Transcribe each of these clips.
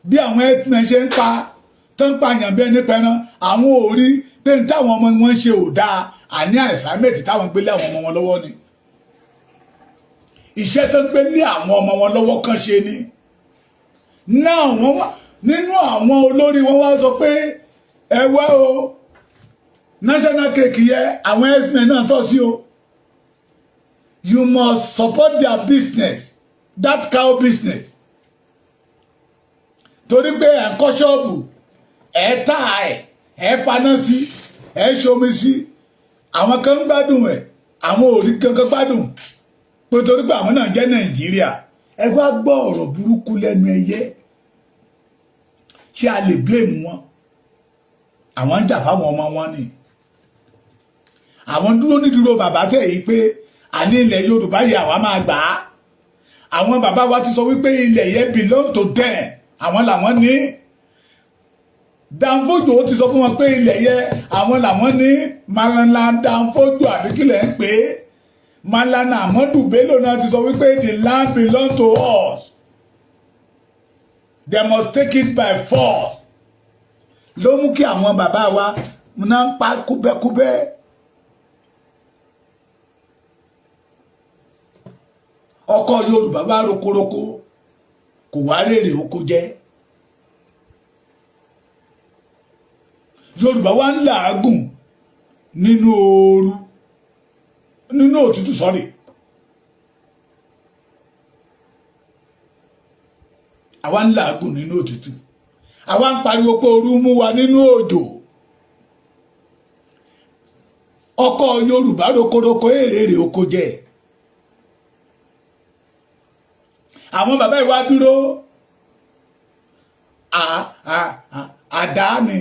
Bí àwọn herdsmen ṣe ń pa, tó ń pààyàn bí ẹni pẹran, àwọn ò rí pé ní táwọn ọmọ wọn ṣe ò dáa. Àní assignment táwọn gbélé àwọn ọmọ wọn lọ́wọ́ ni, iṣẹ́ tó ń gbé lé àwọn ọmọ wọn lọ́wọ́ kan ṣe ni. Náà wọ́n wá nínú àwọn olórí wọn wá sọ pé, ẹ wá o, national cake yẹ àwọn herdsmen náà tọ́ sí o. You must support their business, that cow business, torí pé ẹ̀ ń kọ́ ṣọ́ọ̀bù, ẹ̀ tà, ẹ̀ faná sí, ẹ̀ ṣomi sí. Àwọn kan ń gbádùn ẹ̀, àwọn ò rí kankan gbádùn, pé torí pé àwọn náà jẹ́ Nàìjíríà. Ẹ wá gbọ́ ọ̀rọ̀ burúkú lẹ́nu ẹyẹ. Ṣé a lè blame wọn? Àwọn ń jà fáwọn ọmọ wọn ni. Àwọn dúró nídúró bàbá tẹ̀ yìí pé àní ilẹ̀ Yorùbá yìí, àwa máa gbà á. Àwọn bàbá wa ti sọ wípé ilẹ̀ yẹn belong to them, àwọn làwọn ní. Danfojo ti sọ fún wọn pé ilẹ̀ yẹn, àwọn làwọn ní. Malala Danfojo, àbí kílẹ̀ ń pè é, Malana Amadu Bello náà ti sọ wípé the land belong to us, they must take it by force. Ló mú kí àwọn bàbá wa náà ń pa kúbẹ́kúbẹ́. Ọkọ Yorùbá bá rokoroko, kò wá rèrè oko jẹ. Yorùbá wá ń làágùn nínú ooru, nínú òtútù sọ́rí. Àwa ń làágùn nínú òtútù, àwa ń pariwo pé ooru mú wa nínú òjò. Ọkọ Yorùbá rokoroko, èrè èrè oko jẹ. Àwọn bàbá ìwà dúró àdá ni.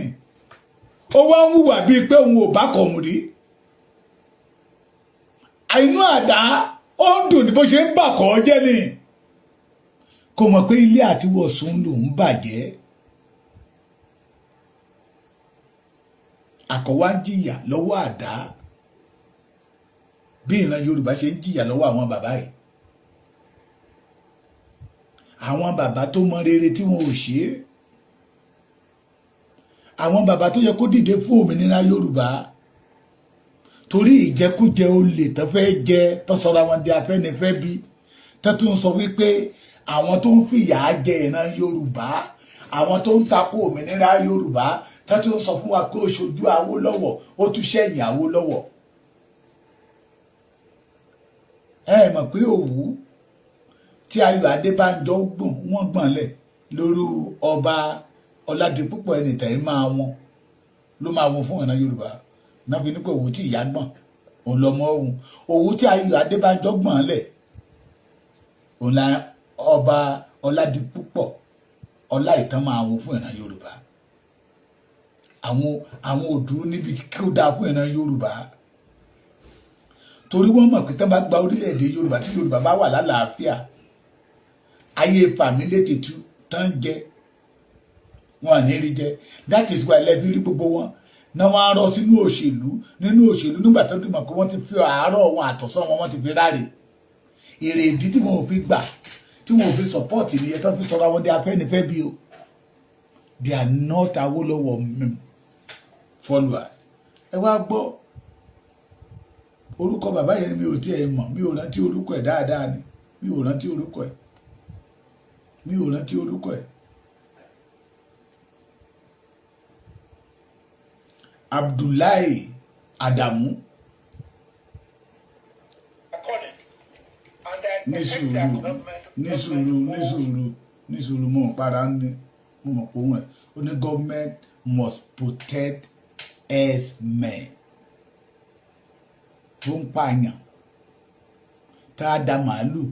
Ó wá ń hùwà bíi pé òun ò bá kọ̀mù rí àìnú àdá. Ó ń dùn ní bó ṣe ń bà kọ́ jẹ́ ni. Kò mọ̀ pé ilé àti wọ̀sùn lòún bàjẹ́. Àkọ́wá ń jìyà lọ́wọ́ àdá bí ìran Yorùbá ṣe ń jìyà lọ́wọ́ àwọn bàbá yìí, àwọn bàbá tó mọ rere tí wọn ò ṣe é, àwọn bàbá tó yẹ kó dìde fún òmìnira Yorùbá, torí ìjẹkújẹ olè tó fẹ́ jẹ, tó sọra wọn di Afẹ́nifẹ́ bí, tó tún sọ wípé àwọn tó ń fìyà jẹ ìran Yorùbá, àwọn tó ń takò òmìnira Yorùbá, tó tún sọ fún wa pé ó ṣojú Awólọ́wọ̀, ó tún ṣẹ̀yìn Awólọ́wọ̀. Ẹ mọ̀ pé òwú tí Ayọ̀ Adébánjọ gbọ̀n, wọ́n gbọ̀n lẹ̀ lórí ọba Ọládipúpọ̀ ẹnìtẹ̀ máa wọn ló máa wọn fún ìran Yorùbá náà fi ní pé òwú tí ìyá gbọ̀n, òun lọmọ òun. Òwú tí Ayọ̀ Adébánjọ gbọ̀n lẹ̀, òun la ọba Ọládipúpọ̀ Ọláìtàn máa wọn fún ìran Yorùbá. Àwọn òdúró níbi kí ó dáa fún ìran Yorùbá, torí wọ́n mọ̀ pé tán bá gba orílẹ̀-èdè Yorùbá, tí Yorùbá bá wà lálàáfíà, ayé fàmílétètú tán jẹ wọn à ní rí jẹ. That is why lẹ́bí rí gbogbo wọn náà, wọ́n á rọ sínú òṣèlú, nínú òṣèlú, nígbà tó ti mọ̀ pé wọ́n ti fi àárọ̀ wọn àtọ̀sán wọn, wọ́n ti fi ráre. Èrè ìdí tí wọn ò fi gbà, tí wọn ò fi support nìyẹn, tó fi sọ̀rọ̀ àwọn di Afẹ́nifẹ́ bí o. They are not Awólọ́wọ̀ followers. Ẹ wá gbọ́ orúkọ bàbá yẹn, mi ò tiẹ̀ mọ̀, mi ò rántí orúkọ ẹ̀ dáadáa ni. Mi ò rántí orúkọ ẹ̀, mi ò rántí orúkọ ẹ̀. Abdullahi Adamu. Ní sùúrù, ní sùúrù, ní sùúrù, ní sùúrù. Mo para ní mo mọ̀ pé òun ẹ̀ ó ní government must protect herdsmen tó ń pààyàn, tá a da màálù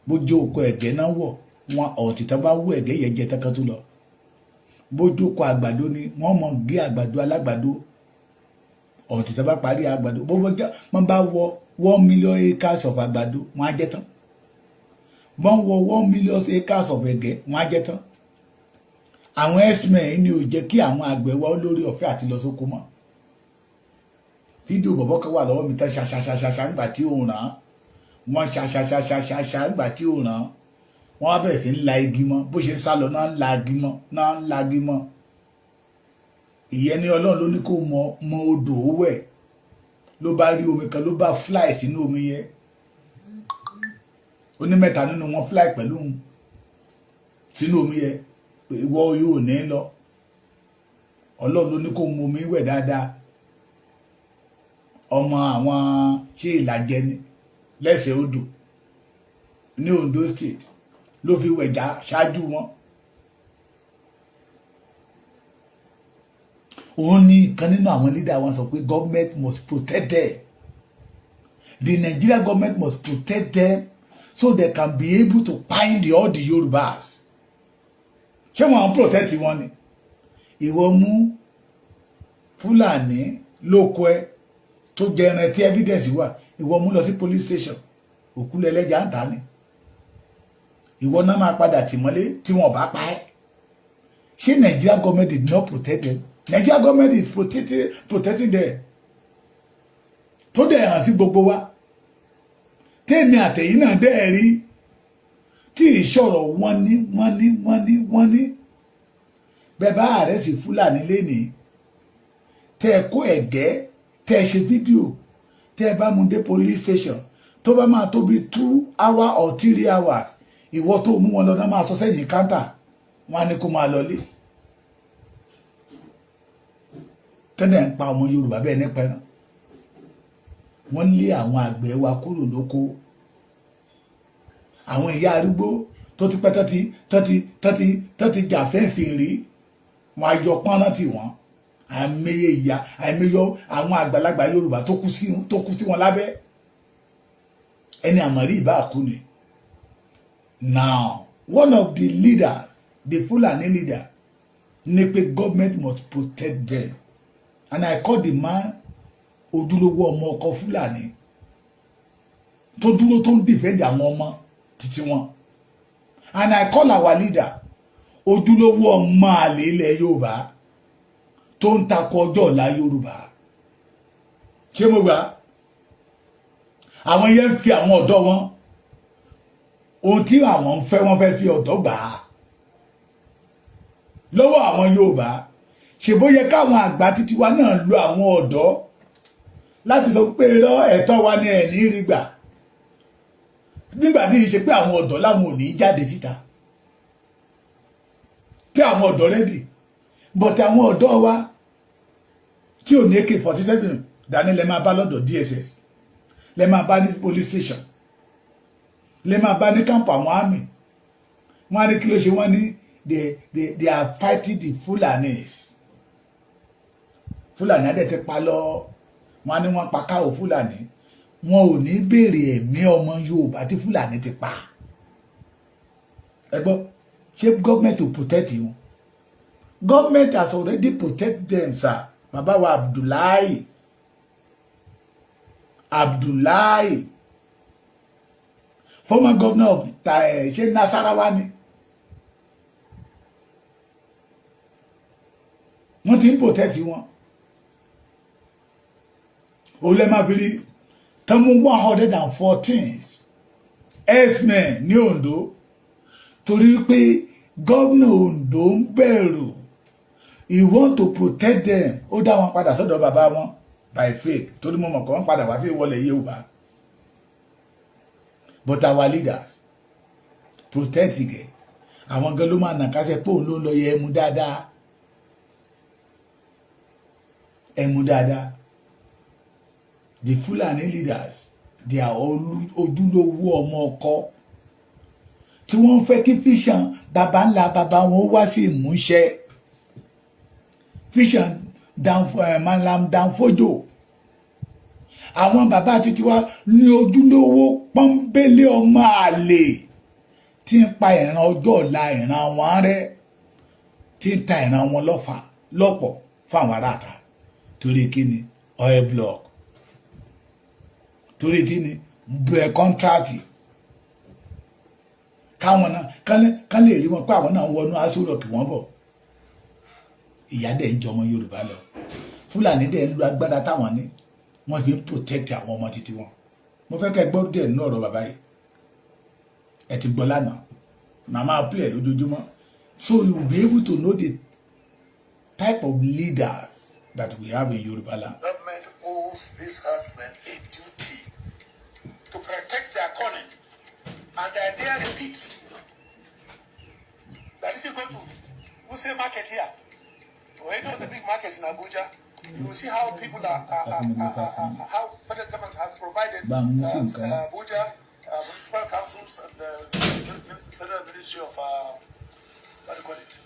bójú oko ẹ̀gẹ́ náà wọ̀ wọn ọ̀tí tán bá wú ẹ̀gẹ́ yẹn jẹ tán kan tó lọ. Bójú oko àgbàdo ni wọ́n mọ̀ gé àgbàdo alágbàdo ọ̀tí tán bá parí àgbàdo. Bó wọ́n bá wọ 1 million acres of àgbàdo, wọ́n á jẹ tán. Wọ́n wọ 1 million acres of ẹ̀gẹ́, wọ́n á jẹ tán. Àwọn herdsmen ni ò jẹ́ kí àwọn àgbẹ̀ wa lórí ọ̀fẹ́ àti lọ sóko mọ́. Fídíò bọ̀bọ̀ kan wà lọ́wọ́ mi tán, ṣaṣaṣaṣaṣa nígbà tí ó ràn án, wọ́n ṣaṣaṣaṣaṣa nígbà tí ó ràn án. Wọ́n wá bẹ̀rẹ̀ sí ń la igi mọ́. Bó ṣe ń sá lọ náà, ń la igi mọ́ náà, ń la igi mọ́. Ìyẹn ní Ọlọ́run ló ní kó mọ mọ odò ó wẹ̀. Ló bá rí omi kan, ló bá fly sínú omi yẹn. Ó ní mẹ́ta nínú wọn fly pẹ̀lú òun sínú omi yẹn, pé ìwọ yóò ní lọ. Ọlọ́run ló ní kó mu omi wẹ̀ dáadáa. Ọmọ àwọn ṣé Ìlàjẹ ni lẹ́sẹ̀ odò ní Ondo State ló fi wẹ̀já ṣáájú wọn. Òun ní ìkan nínú àwọn leader wọn sọ pé government must protect them, the Nigeria government must protect them so they can be able to find all the Yorubas. Ṣé wọn protect wọn ni? Ìwọ mú Fúlàní lóko ẹ tó jẹran tí evidence wà, ìwọ mú lọ sí police station, òkú lẹlẹ́jà ń ta ni. Ìwọ náà máa padà tì mọ́lé tí wọn bá pa ẹ́. Ṣé Nigeria government did not protect them? Nigeria government is protecting them. Tó dẹ̀ hàn sí gbogbo wa, tèmi àtẹ̀yìn náà dẹ̀ rí tí ìṣòro wọn ní wọ́n ní wọ́n ní wọ́n ní bẹ́ẹ̀ bá ààrẹ sí Fúlàní lénìí, tẹ́ ẹ kó ẹ̀gẹ́, tẹ́ ẹ ṣe fídíò, tẹ́ ẹ bá mú dé police station, tó bá máa tó bí 2 hour or 3 hours, ìwọ tó mú wọn lọ náà máa sọ sẹ́yìn counter, wọn á ní kó máa lọlé. Tẹ́lẹ̀ ń pa ọmọ Yorùbá bẹ́ẹ̀ nípa ẹran. Wọ́n lé àwọn àgbẹ̀ wa kúrò lóko. Àwọn ìyá arúgbó tó ti pẹ́ tó ti jà fẹ́ǹfìn rí, wọn á yọ pọ́nrán tì wọ́n. Àìmọye ìyá, àìmọye àwọn àgbàlagbà Yorùbá tó kú sí wọn lábẹ́. Ẹni àmọ̀rí ìbá kú ni. Now, one of the leaders, the Fulani leader, ní pé government must protect them, and I call the man ojúlówó ọmọ ọkọ Fúlàní tó dúró, tó ń defend àwọn ọmọ títí wọn. And I call our leader ojúlówó ọmọ àlè ilẹ̀ Yorùbá tó ń takò ọjọ́ ọ̀la Yorùbá. Ṣé mo gbà? Àwọn yẹn ń fi àwọn ọ̀dọ́ wọn, ohun tí àwọn ń fẹ́, wọ́n fẹ́ fi ọ̀dọ́ gbà á lọ́wọ́ àwọn Yorùbá. Ṣe bó yẹ káwọn àgbà títí wa náà lo àwọn ọ̀dọ́ láti sọ pé irọ́, ẹ̀tọ́ wa ni ẹ̀ ní rí gbà, nígbà tí ì ṣe pé àwọn ọ̀dọ́ láwọn ò ní jáde síta, tí àwọn ọ̀dọ́ ready, but àwọn ọ̀dọ́ wa tí ò ní AK-47 dání lẹ máa bá lọ́dọ̀ DSS, lẹ máa bá ní police station, lẹ máa bá ní camp àwọn army. Wọ́n á ní kí ló ṣe wọ́n ní they are fighting the Fulanis. Fúlàní adẹ̀ ti pa lọ. Wọ́n á ní wọ́n pa káwọ́ Fúlàní. Wọn ò ní béèrè ẹ̀mí ọmọ Yorùbá tí Fúlàní ti pa. Ẹ gbọ́, ṣé government to protect wọn? Government has already protect them, sir. Bàbá wa Abdullahi Abdullahi, former governor of ṣé Nasarawa ni, wọ́n ti ń protect wọn. Òun lè máa fi rí tán mú 114 herdsmen ní Ondo, torí pé gómìnà Ondo ń bẹ̀rù. He want to protect them. Ó dá wọn padà sọ́dọ̀ bàbá wọn by faith, torí mo mọ̀ kọ́ wọ́n padà wá sí ìwọlẹ̀ Yorùbá. But our leaders protect gẹ̀, àwọn gan ló máa nà kásẹ̀ pé òun ló ń lọ yẹ ẹmu dáadáa, ẹmu dáadáa. The Fulani leaders, they are ojúlówó ọmọ ọkọ tí wọ́n fẹ́ kí vision baba ńlá baba wọn wá sí ìmúṣẹ, vision Malam Danfojo. Àwọn bàbá títí wa ní ojúlówó pọ́nbélé ọmọ àlè tí ń pa ìran ọjọ́ ọ̀la ìran wọn rẹ́, tí ń ta ìran wọn lọ́fà lọ́pọ̀ fáwọn aráàta. Torí kíni? Oil block. Torí kíni? Bẹ̀rẹ̀ contract, káwọn náà kán lè rí wọn pé àwọn náà wọnú Aso Rock wọ́n bọ̀. Ìyà dẹ̀ ń jọmọ Yorùbá lọ. Fúlàní dẹ̀ ń lo agbára táwọn ní, wọ́n fi ń protect àwọn ọmọ títí wọn. Mo fẹ́ kẹ́ gbọ́ díẹ̀ nínú ọ̀rọ̀ bàbá yìí. Ẹ ti gbọ́ lánàá. Màá máa play ẹ̀ lójoojúmọ́, so you will be able to know the type of leaders that we have in Yoruba land. Government owes these herdsmen a duty to protect their calling. And the idea repeats that if you go to Wuse Market here, or any of the big markets in Abuja, you will see how people are, how federal government has provided Abuja municipal councils and the federal ministry of, what do you call it,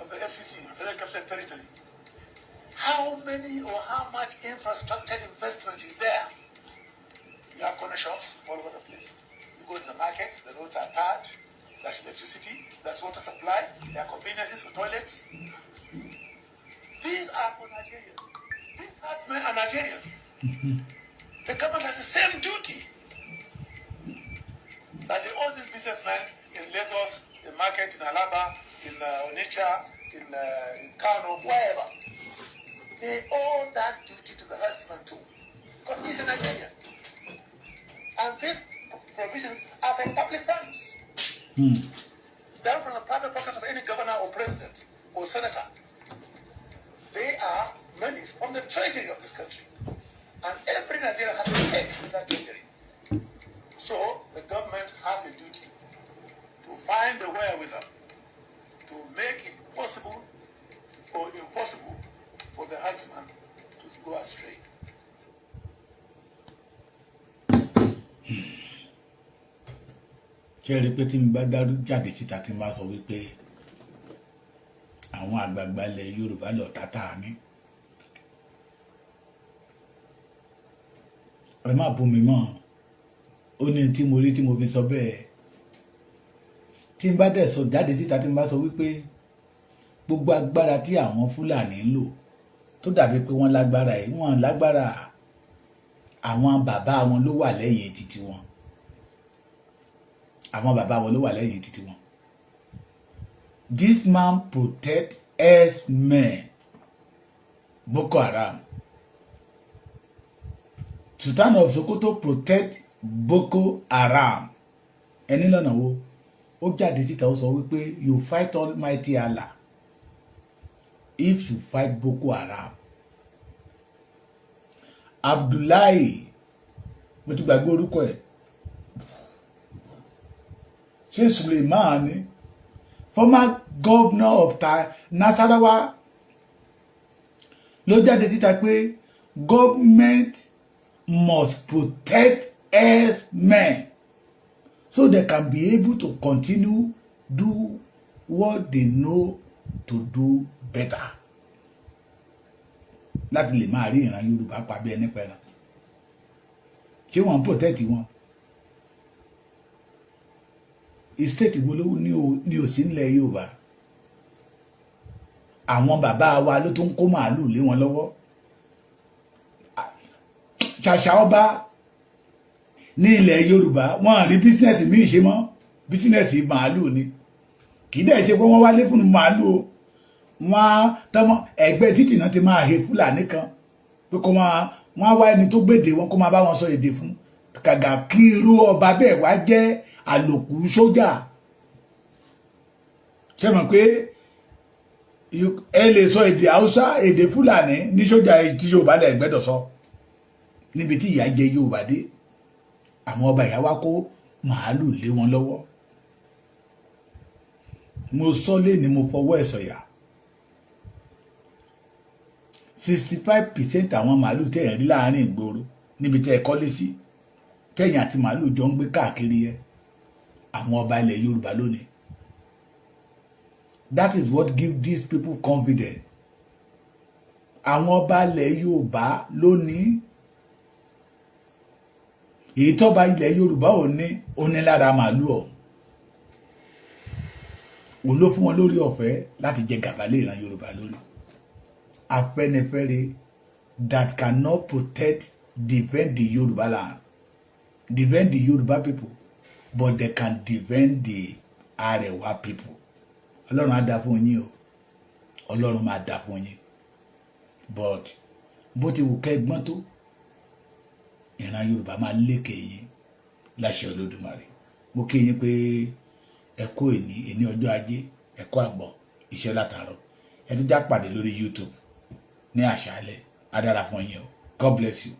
of the FCT, Federal Capital Territory. How many or how much infrastructure investment is there? You have corner shops all over the place. You go to the market, the roads are tarred, there's electricity, there's water supply, there are conveniences for toilets. These are for Nigerians. These herdsmen are Nigerians. The government has the same duty that they owe these businessmen in Lagos, in market, in Alaba, in Onitsha, in Kano, wherever. They owe that duty to the herdsman too. Because he's a Nigerian. And these provisions are from public funds. They're from the private pocket of any governor or president or senator. They are monies from the treasury of this country. And every Nigerian has a stake in that treasury. So the government has a duty to find a wherewithal to make it possible or impossible for the herdsman to go astray. Ṣé ẹ rí i pé tí n bá dárú jáde síta, tí n bá sọ wípé àwọn àgbààgbà ilẹ̀ Yorùbá lọ tátà ní, ẹ má bú mi mọ́. Ó ní tí mo rí tí mo fi sọ bẹ́ẹ̀. Tí n bá dẹ̀ sọ jáde síta, tí n bá sọ wípé gbogbo agbára tí àwọn Fúlàní ń lò, tó dàbí pé wọ́n lágbára yìí, wọ́n lágbára. Àwọn bàbá wọn ló wà lẹ́yìn títí wọn. Àwọn bàbá wọn ló wà lẹ́yìn títí wọn. This man protect herdsmen, Boko Haram. Sultan of Sokoto protect Boko Haram. Ẹni lọ́nà wo? Ó jáde síta, ó sọ wípé you fight Almighty Allah if you fight Boko Haram. Abdullahi, mo ti gbàgbé orúkọ ẹ̀, ṣé Suleiman ni, former governor of Nasarawa, ló jáde síta pé government must protect herdsmen so they can be able to continue do what they know to do better, láti lè máa rí ìran Yorùbá pa bí ẹni pẹran. Ṣé wọ́n ń protect wọn? State wo ló ní ò sí nílẹ̀ Yorùbá? Àwọn bàbá wa ló tún kó màálù lé wọn lọ́wọ́. Ṣàṣà ọba ní ilẹ̀ Yorùbá, wọn rí business míì ṣe mọ́, business màálù ni. Kì í dẹ̀ ṣe pé wọ́n wálé fún màálù o. Wọ́n tọmọ ẹgbẹ́ títì náà ti máa he Fúlàní kan pé kó máa wọ́n á wá ẹni tó gbèdè wọn kó máa bá wọn sọ èdè fún. Kàgà kí irú ọba bẹ́ẹ̀ wá jẹ́ àlòkù sójà, ṣe mọ̀ pé ẹ lè sọ èdè Haúsá, èdè Fúlàní ní sójà tí Yorùbá lẹ̀ gbẹ́dọ̀ sọ níbi tí ìyà jẹ Yorùbá dé. Àwọn ọba ìyá wa kó màálù lé wọn lọ́wọ́. Mo sọ lé ní, mo fọwọ́ ẹ̀ sọ̀yà, 65% àwọn màálù tẹ̀yìn rí láàrin ìgboro níbi tẹ́ ẹ kọ́lé sí, tẹ̀yìn àti màálù jọ ń gbé káàkiri yẹ, àwọn ọba ilẹ̀ Yorùbá lónìí. That is what give these people confidence. Àwọn ọba ilẹ̀ Yorùbá lónìí, èyí tọ́ba ilẹ̀ Yorùbá ò ní, ó ní lára màálù ọ̀ òun ló fún wọn lórí ọ̀fẹ́ láti jẹ gàba lé ìran Yorùbá lórí. Afẹ́nifẹ́re that cannot protect, defend the Yorùbá land, defend the Yorùbá people, but they can defend the Arewa people. Ọlọ́run á dá fún yín o. Ọlọ́run máa dá fún yín, but bó ti wù kẹ́ gbọ́n tó, ìran Yorùbá máa lékè yín láṣẹ Olódùmarè. Mo kí yín pé Ẹ kú èní, èní ọjọ́ Ajé. Ẹ kú àgbọ̀ iṣẹ́ látàárọ̀. Ẹ tún já pàdé lórí YouTube ní àṣálẹ́. Á dára fún yín o. God bless you.